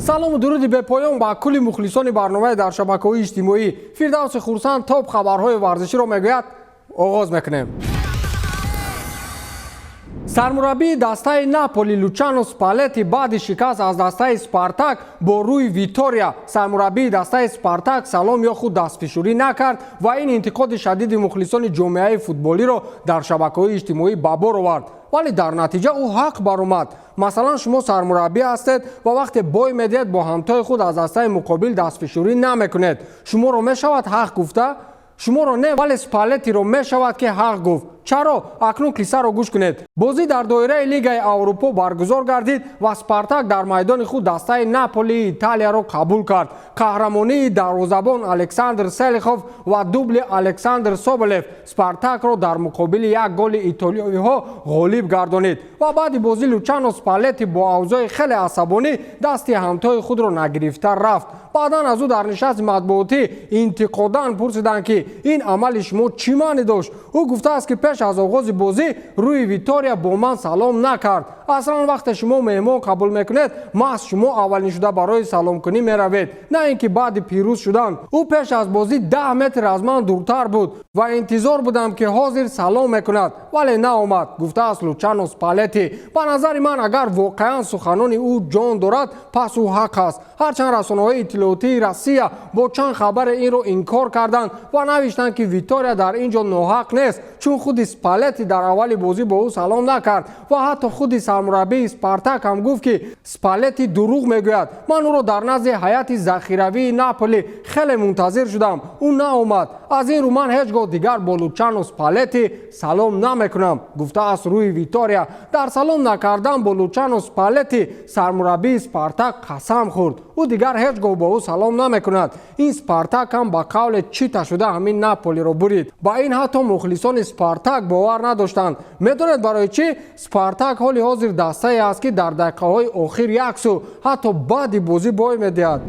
Салому дуруди бепоён ба кулли мухлисони барномаи дар шабакаҳои иҷтимоӣ. Фирдавси Хурсанд топ хабарҳои варзиширо мегӯяд. Оғоз мекунем. Сармураббии дастаи Наполи Лучано Спалетти баъди шикаст аз дастаи Спартак бо Руи Витория, сармураббии дастаи Спартак, салом ё худ дастфишурӣ накард ва ин интиқоди шадиди мухлисони ҷомеаи футболиро дар шабакаҳои иҷтимоӣ ба бор овард, вале дар натиҷа ӯ ҳақ баромад. Масалан, шумо сармураббӣ ҳастед ва вақте бой медиҳед, бо ҳамтои худ аз дастаи муқобил дастфишурӣ намекунед. Шуморо мешавад ҳақ гуфта? Шуморо не, вале Спалеттиро мешавад, ки ҳақ гуфт. Чаро? Акнун қиссаро гӯш кунед. Бозӣ дар доираи Лигаи Аврупо баргузор гардид ва Спартак дар майдони худ дастаи Наполии Италияро қабул кард. Қаҳрамонии дарвозабон Александр Селихов ва дубли Александр Соболев Спартакро дар муқобили як голи итолиёиҳо ғолиб гардонид. Ва баъди бозӣ Лучано Спалетти бо авзои хеле асабонӣ дасти ҳамтои худро нагирифта рафт. Баъдан аз ӯ дар нишасти матбуотӣ интиқодан пурсиданд, ки ин амали шумо чӣ маънӣ дошт? Ӯ гуфтааст, ки пеш аз оғози бозӣ Руи Витория бо ман салом накард. Аслан, вақте шумо меҳмон қабул мекунед, маҳз шумо аввалин шуда барои саломкунӣ меравед, на ин ки баъди пирӯз шудан. Ӯ пеш аз бозӣ 10 метр аз ман дуртар буд ва интизор будам, ки ҳозир салом мекунад, вале наомад, гуфтааст Лучано Спалетти. Ба назари ман, агар воқеан суханони ӯ ҷон дорад, пас ӯ ҳақ аст. Ҳарчанд расонаҳои иттилоотии Россия бо чанд хабаре инро инкор карданд ва навиштанд, ки Витория дар ин ҷо ноҳақ нест, чун худи Спалетти дар аввали бозӣ бо ӯ салом накард. Ва ҳатто худи сармураббии Спартак ҳам гуфт, ки Спалетти дурӯғ мегӯяд. Ман ӯро дар назди ҳайати захиравии Наполи хеле мунтазир шудам, ӯ наомад. Аз ин рӯ ман ҳеҷ гоҳ дигар бо Лучано Спалетти салом намекунам, гуфтааст Руи Витория. Дар салом накардан бо Лучано Спалетти сармураббии Спартак қасам хӯрд, ӯ дигар ҳеҷ гоҳ бо ӯ салом намекунад. Ин Спартак ҳам ба қавле чита шуда ҳамин Наполиро бурид. Ба ин ҳатто мухлисони Спартак бовар надоштанд. Медонед барои чӣ? Спартак ҳоли ҳозир дастае аст, ки дар дақиқаҳои охир яксу ҳатто баъди бозӣ бой медиҳад.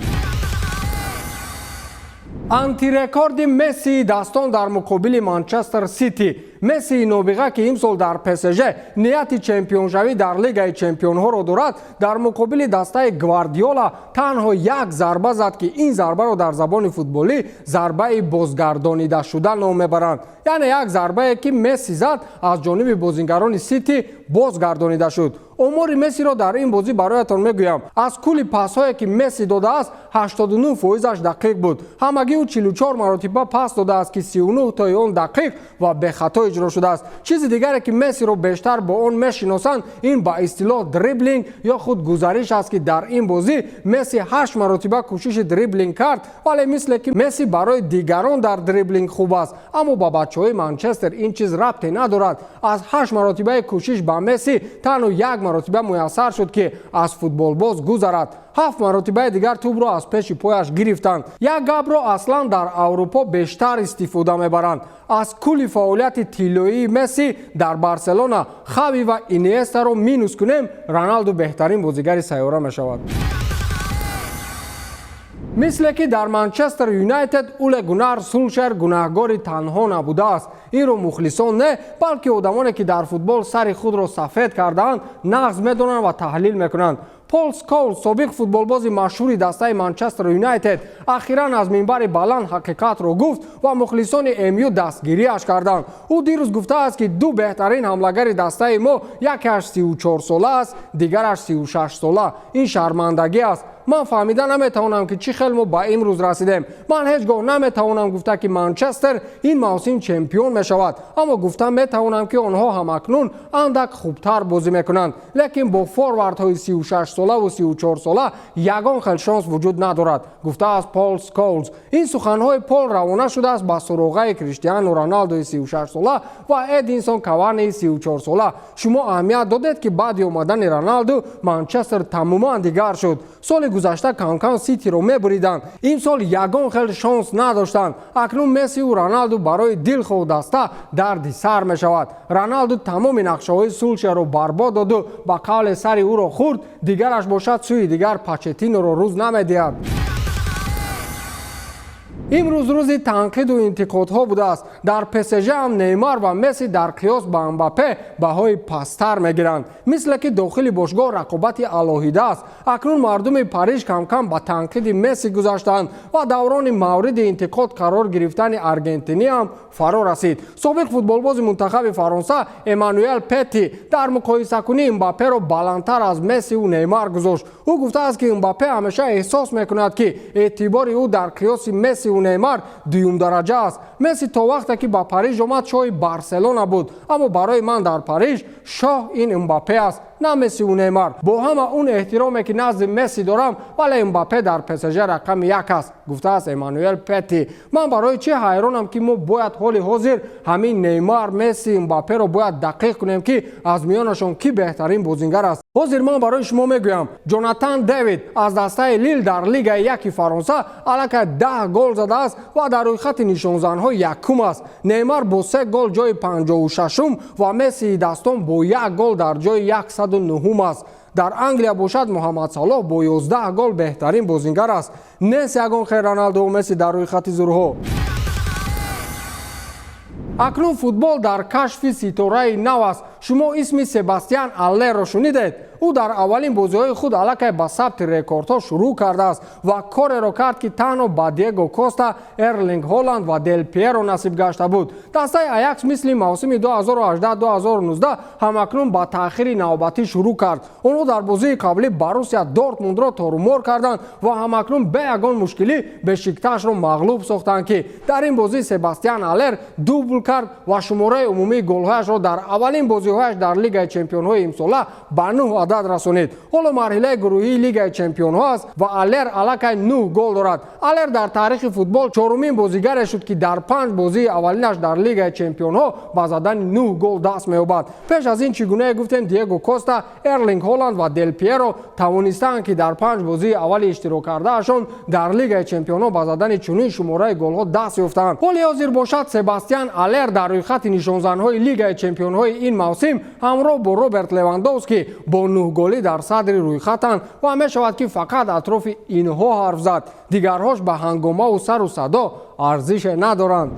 Антирекорди Мессии дастон дар муқобили Манчестер Сити. Мессии нобиға, ки имсол дар ПСЖ нияти чемпионшавӣ дар Лигаи чемпионҳоро дорад, дар муқобили дастаи Гвардиола танҳо як зарба зад, ки ин зарбаро дар забони футболӣ зарбаи бозгардонидашуда ном мебаранд. Яъне як зарбае, ки Месси зад, аз ҷониби бозингарони Сити бозгардонида шуд. Омори Мессиро дар ин бозӣ бароятон мегӯям. Аз кулли пасҳое, ки Месси додааст, 89 фоизаш дақиқ буд. Ҳамагӣ ӯ 44 маротиба пас додааст, ки 39 тои он дақиқ ва бехато иҷро шудааст. Чизи дигаре, ки Мессиро бештар бо он мешиносанд, ин ба истилоҳ дриблинг ё худ гузариш аст, ки дар ин бозӣ Месси ҳашт маротиба кӯшиши дриблинг кард. Вале мисле ки Месси барои дигарон дар дриблинг хуб аст, аммо ба бачаҳои Манчестер ин чиз рабте надорад. Аз ҳашт маротибаи кӯшиш ба Месси танҳо як маротиба муяссар шуд, ки аз футболбоз гузарад. Ҳафт маротибаи дигар тӯбро аз пеши пояш гирифтанд. Як гапро аслан дар Аврупо бештар истифода мебаранд: аз кулли фаъолияти тиллоии Месси дар Барселона Хави ва Иниестаро минус кунем, Роналду беҳтарин бозигари сайёра мешавад. Мисле ки дар Манчестер Юнайтед Уле Гунар Сулшер гунаҳгори танҳо набудааст. Инро мухлисон не, балки одамоне, ки дар футбол сари худро сафед кардаанд, нағз медонанд ва таҳлил мекунанд. Пол Скоулс, собиқ футболбози машҳури дастаи Манчестер Юнайтед, ахиран аз минбари баланд ҳақиқатро гуфт ва мухлисони МЮ дастгириаш карданд. Ӯ дирӯз гуфтааст, ки ду беҳтарин ҳамлагари дастаи мо якеаш 34 сола аст, дигараш 36 сола. Ин шармандагӣ аст. Ман фаҳмида наметавонам, ки чӣ хел мо ба имрӯз расидем. Ман ҳеҷ гоҳ наметавонам гуфта, ки Манчестер ин мавсим чемпион мешавад, аммо гуфта метавонам, ки онҳо ҳамакнун андак хубтар бозӣ мекунанд. Лекин бо форвардҳои 36 солаву 34 сола ягон хел шонс вуҷуд надорад, гуфтааст Пол Скоулс. Ин суханҳои Пол равона шудааст ба суроғаи Криштиану Роналдои 36 сола ва Эдинсон Кавании 34 сола. Шумо аҳамият додед, ки баъди омадани Роналду Манчестер тамоман дигар шуд? Соли гузашта камкам Ситиро мебуриданд, имсол ягон хел шонс надоштанд. Акнун Мессиу Роналду барои дилхоҳ даста дарди сар мешавад. Роналду тамоми нақшаҳои Сулшерро барбод доду ба қавле сари ӯро хӯрд. Дигараш бошад, сӯи дигар Почетиноро рӯз намедиҳад. Имрӯз рӯзи танқиду интиқодҳо будааст. Дар ПСЖ ҳам Неймар ва Месси дар қиёс ба Мбаппе баҳои пасттар мегиранд. Мисле ки дохили бошгоҳ рақобати алоҳида аст. Акнун мардуми Париж камкам ба танқиди Месси гузаштанд ва даврони мавриди интиқод қарор гирифтани аргентинӣ ҳам фаро расид. Собиқ футболбози мунтахаби Фаронса Эммануэл Петти дар муқоисакунӣ Мбапперо баландтар аз Мессиву Неймар гузошт. Ӯ гуфтааст, ки Мбаппе ҳамеша эҳсос мекунад, ки эътибори ӯ дар қиёси Мессиву Неймар дуюмдараҷа аст. Месси то вақте ки ба Париж омад, шоҳи Барселона буд, аммо барои ман дар Париж шоҳ ин Мбаппе аст, на Мессиву Неймар. Бо ҳама он эҳтироме ки назди Месси дорам, вале Мбаппе дар ПСЖ рақами як аст, гуфтааст Эммануэл Петти. Ман барои чӣ ҳайронам, ки мо бояд ҳоли ҳозир ҳамин Неймар, Месси, Мбапперо бояд дақиқ кунем, ки аз миёнашон кӣ беҳтарин бозингар аст. Ҳозир ман барои шумо мегӯям: Ҷонатан Дэвид аз дастаи Лил дар Лигаи яки Фаронса аллакай 10 гол задааст ва дар рӯйхати нишонзанҳо якум аст. Неймар бо се гол ҷои 56-ум ва Мессии дастон бо як гол дар ҷои 109-ум аст. Дар Англия бошад, Муҳаммад Салоҳ бо 11 гол беҳтарин бозингар аст. Нест ягон хел Роналдову Месси дар рӯйхати зурҳо. Акнун футбол дар кашфи ситораи нав аст. Шумо исми Себастьян Аллерро шунидед. Ӯ дар аввалин бозиҳои худ аллакай ба сабти рекордҳо шурӯъ кардааст ва кореро кард, ки танҳо ба Диего Коста, Эрлинг Холланд ва Дел Пьеро насиб гашта буд. Дастаи Аякс мисли мавсими 2018-2019 ҳамакнун ба таъхири навбатӣ шурӯъ кард. Онҳо дар бозии қаблӣ Боруссия Дортмундро торумор карданд ва ҳамакнун бе ягон мушкилӣ Бешикташро мағлуб сохтанд, ки дар ин бозӣ Себастьян Аллер дубл кард ва шумораи умумии голҳояшро дар аввалин бозиҳояш дар Лигаи чемпионҳои имсола ба нӯҳ адад расонид. Ҳоло марҳилаи гурӯҳии Лигаи чемпионҳо аст ва Аллер аллакай нӯҳ гол дорад. Аллер дар таърихи футбол чорумин бозигаре шуд, ки дар панҷ бозии аввалинаш дар Лигаи чемпионҳо ба задани нӯҳ гол даст меёбад. Пеш аз ин, чӣ гунае гуфтем, Диего Коста, Эрлинг Холланд ва Дел Пьеро тавонистаанд, ки дар панҷ бозии аввали иштирок кардаашон дар Лигаи чемпионҳо ба задани чунин шумораи голҳо даст ёфтаанд. Ҳоли ҳозир бошад, Себастьян Аллер дар рӯйхати нишонзанҳои Лигаи чемпионҳои ин мавсим ҳамроҳ бо Роберт Левандовски бо нӯҳголӣ дар садри рӯйхатанд ва мешавад, ки фақат атрофи инҳо ҳарф зад. Дигарҳош ба ҳангомаву сару садо арзише надоранд.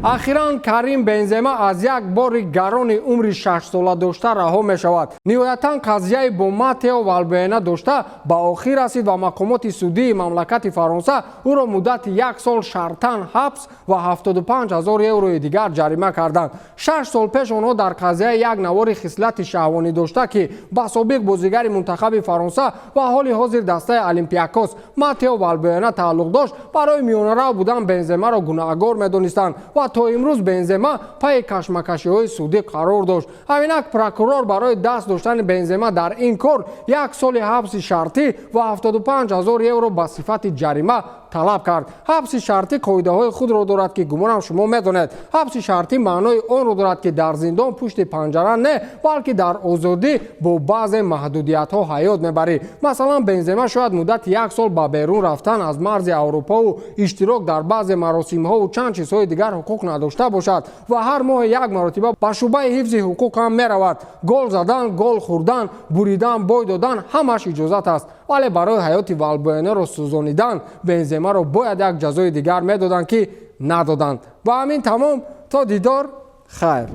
Ахиран Карим Бензема аз як бори гарони умри шашсола дошта раҳо мешавад. Ниҳоятан қазияи бо Матео Валбуэна дошта ба охир расид ва мақомоти судии мамлакати Фаронса ӯро муддати як сол шартан ҳабс ва 75 ҳазор еврои дигар ҷарима карданд. 6 сол пеш онҳо дар қазияи як навори хислати шаҳвонӣ дошта, ки ба собиқ бозигари мунтахаби Фаронса ва ҳоли ҳозир дастаи Олимпиакос Матео Валбуэна тааллуқ дошт, барои миёнарав будан Бенземаро гунаҳгор медонистанд ва то имрӯз Бензема пайи кашмакашиҳои судӣ қарор дошт. Ҳаминак прокурор барои даст доштани Бензема дар ин кор як соли ҳабси шартӣ ва 75 ҳазор евро ба сифати ҷарима талаб кард. Ҳабси шартӣ қоидаҳои худро дорад, ки гумонам шумо медонед. Ҳабси шартӣ маънои онро дорад, ки дар зиндон пушти панҷара не, балки дар озодӣ бо баъзе маҳдудиятҳо ҳаёт мебарӣ. Масалан, Бензема шояд муддати як сол ба берун рафтан аз марзи Аврупову иштирок дар баъзе маросимҳову чанд чизҳои дигар ҳуқуқ надошта бошад ва ҳар моҳе як маротиба ба шӯъбаи ҳифзи ҳуқуқ ҳам меравад. Гол задан, гол хӯрдан, буридан, бой додан ҳамаш иҷозат аст, вале барои ҳаёти Валбуэнаро сӯзонидан Бенземаро бояд як ҷазои дигар медоданд, ки надоданд. Ба ҳамин тамом. То дидор, хайр.